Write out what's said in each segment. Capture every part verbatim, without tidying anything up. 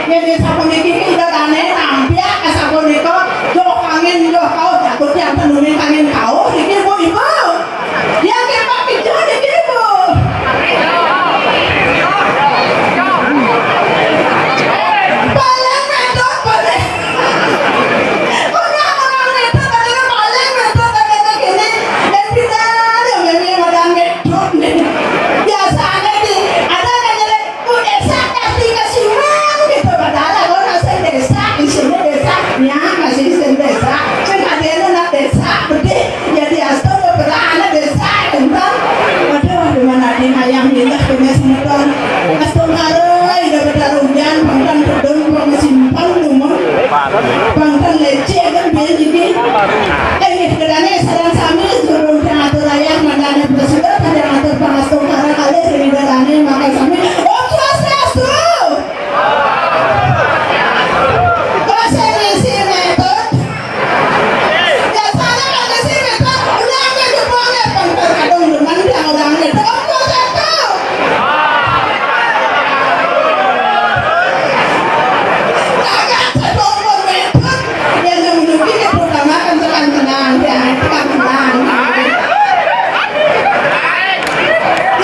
Yen sapuniki ki ida dane nampiak sapunika, joh angin, joh kauh, jatuh tiang tenune angin kauh, niki Bu Ibu. Yang kepak pijo niki Bu. Paling medot, paling. Ora, ora medot, paling medot, paling kene. Yen pindah, ya, meme madan medot nih. Biasane di, ada nang nyelek, "Bu Desa, tadi ke Siman," gitu. Padahal aku masih desa, isine desa. Ya, masih isin desa. Sing kadene nak desa, bedik. Ya, diastu ya berane desa, enten. Waduh, di mana di ayam minta kena semeton. Astungkara, ida Betara Ujan, bangkan pedun, bangkan simpang, lumon. Bangkan lecek, kan, biar jadi. Eh, kedane sareng sami, durung diatur ayah, mandane presiden, ada ngatur pangastungkara kalih, ida dane, makan sami. Om Swastiastu! Kok sing ngisi metode? Biasane kan ngisi metode, ulange jebule, pang terkadang demen yang ulange. Tepuk tangan. Agak sedongkol metode, yang menunjuki terutama kan tekan tenang, ya, tekan tenang.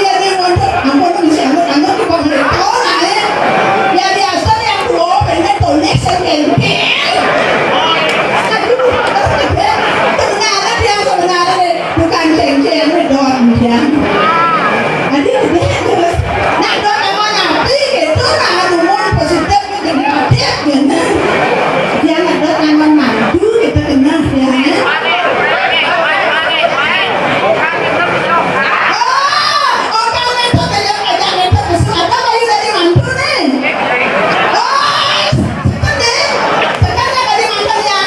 Iya, ini untuk, ampun, mesti anut, anut di pemerintah, oh, nah, ya. Ya, biasa yang tua, ini tulis yang gempil. Aduh, sebenarnya dia sebenarnya bukan cengceng, ini doang, ya. Jadi, dia terus, nah, doang emang nanti gitu, nah, rumah positif, Kena adik, kena. Yang ada tangan madu, kita kena, ya. Oh, orang itu saja, ada itu besar. Ada kayu dari mantu, nih. Oh, seperti. Sekarang dari mantu, ya.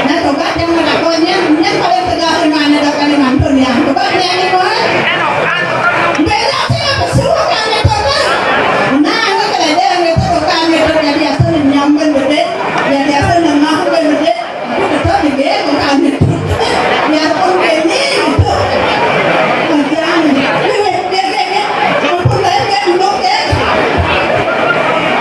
Nah, coba yang melakukannya, yang paling tegas di mana, dari mantu, ya. Coba, ya, ini, Boy. Beda sih, apa sih, kan, itu, kan? Nah, ini kerja yang itu, kan, itu, jadi asal nyampen gede. Ya, biasa nengah kowe medhit. Aku tetep iki bukan medhit. Biarpun kene gitu. Bagian. Ampun, baik, baik, duduk, ya.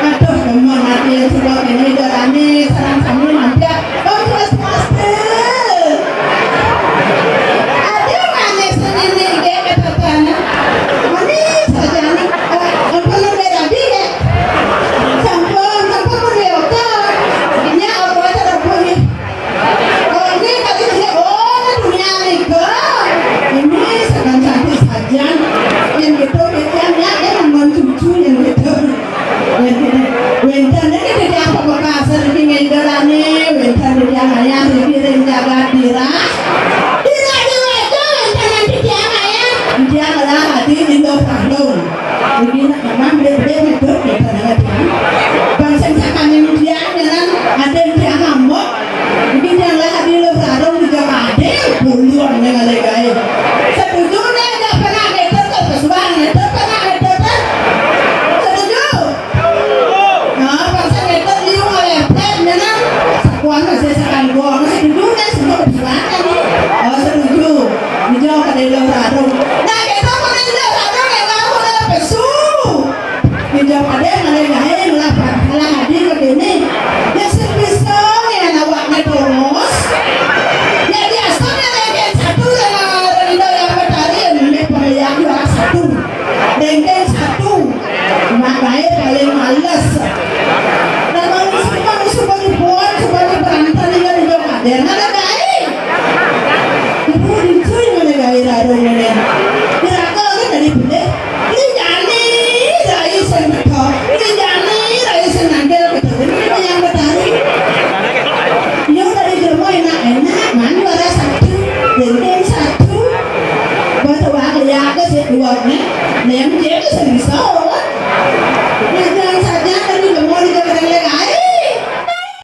Aduh, gemoy ati yang suka kene, darane sareng sami mampir. Oh, terus pasti. Ada manis ini, nggih, kata-katanya. Manis saja, nih. Eh, ampun, lebih tadi, ya. Sampun, sampun, pun ya, oke. Ini apa aja, apa nih? Oh, ini tadi ini, oh, ini dunia nih, Bang. Ini sedang cantik saja. Yang gitu, yang, yang, yang nonton cucu, yang gitu. Yang gitu. Wenten